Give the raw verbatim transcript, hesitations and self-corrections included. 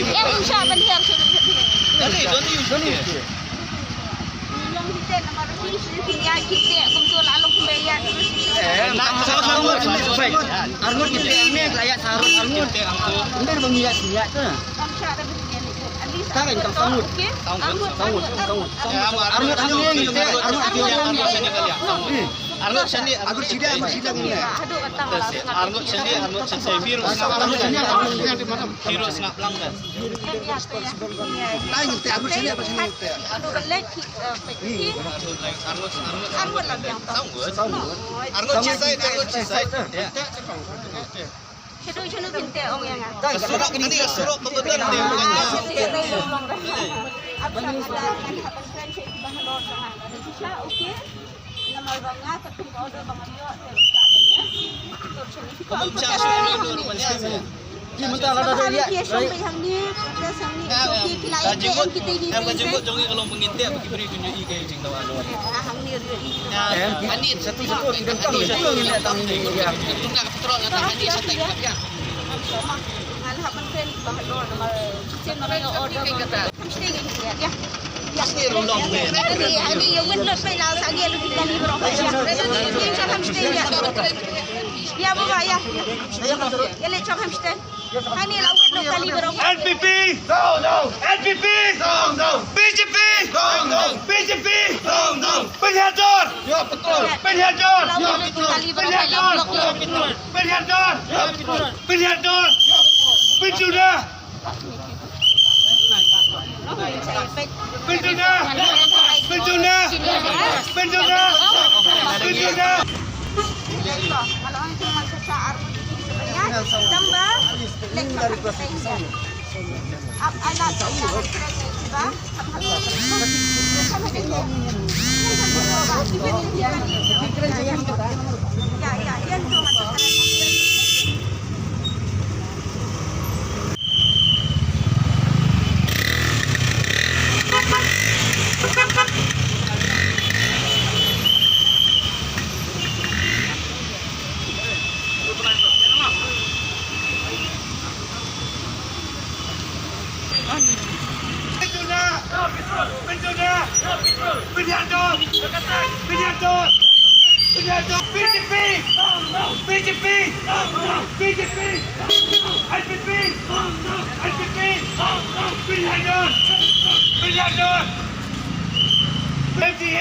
Em, sha ban hiar sha ban hiar. Dale, don't use it. Long hite namar ki shu ki ya ki te kum tu la long kumbe ya. Eh, na sa sa ngut. Arngut ki te ne la ya sa arngut. Nder bang ya ya tu. Am sha da ban hiar ni. Tarin kam sangut. Sangut, sangut, sangut. Arngut, arngut, arngut, arngut. Arngut shane, arngut shane, arngut shane. Arngut shane, arngut shane. Virus na, arngut shane, arngut shane. Virus na pelang dah. Arngut shane, arngut shane. Arngut, arngut. Arngut shane, arngut shane. Ya. Shaduh shaduh kinte ong ïa nga. Surok ni, surok kebetulan ni. Absang ada kan happen friend cek bang lo sama. Shisha, okay. Nama bang nga tak kum order bang ayo. Shisha bang ya. Tur sini. Kamu cak sini dulu rumahnya. Ki mynta lada dei ïa. Ki shong bai hangni, ki shong bai hangni. Ki pila ïa ki em kita ni. Em ka jenggot jong ngi ka long pengintip ki bri ki nyu i ka jingdawa. Ah, hangni ri. Em, satu satu kita tahu satu ni datang ni. Tunggal petrol datang hangni satu ikut ya. Ngan hap pen bang dor nama. Chin nama order. Mesti ni ya. Ya. Ani ani yo win not pe la sa ge lu kita ni bro. Ya. Ni sa ham stay ya. Ya baba ya. Ya le chok ham stay. Ani la win not kali bro. N P P. Down, down. N P P. Down, down. B J P. Down, down. B J P. Down, down. Pynhiar dor. Ya, betul. Pynhiar dor. Pynhiar dor. Pynhiar dor. Pynhiar dor. Pynhiar dor. Pynhiar dor. Pynhiar dor. Pynjuna! Pynjuna! Pynjuna! Pynjuna! Pynjuna! Pynjuna! Pynhiar dor! Pynhiar dor! Pynhiar dor! B J P! B J P! B J P! N P P! N P P! Pynhiar dor! Pynhiar dor! L T A!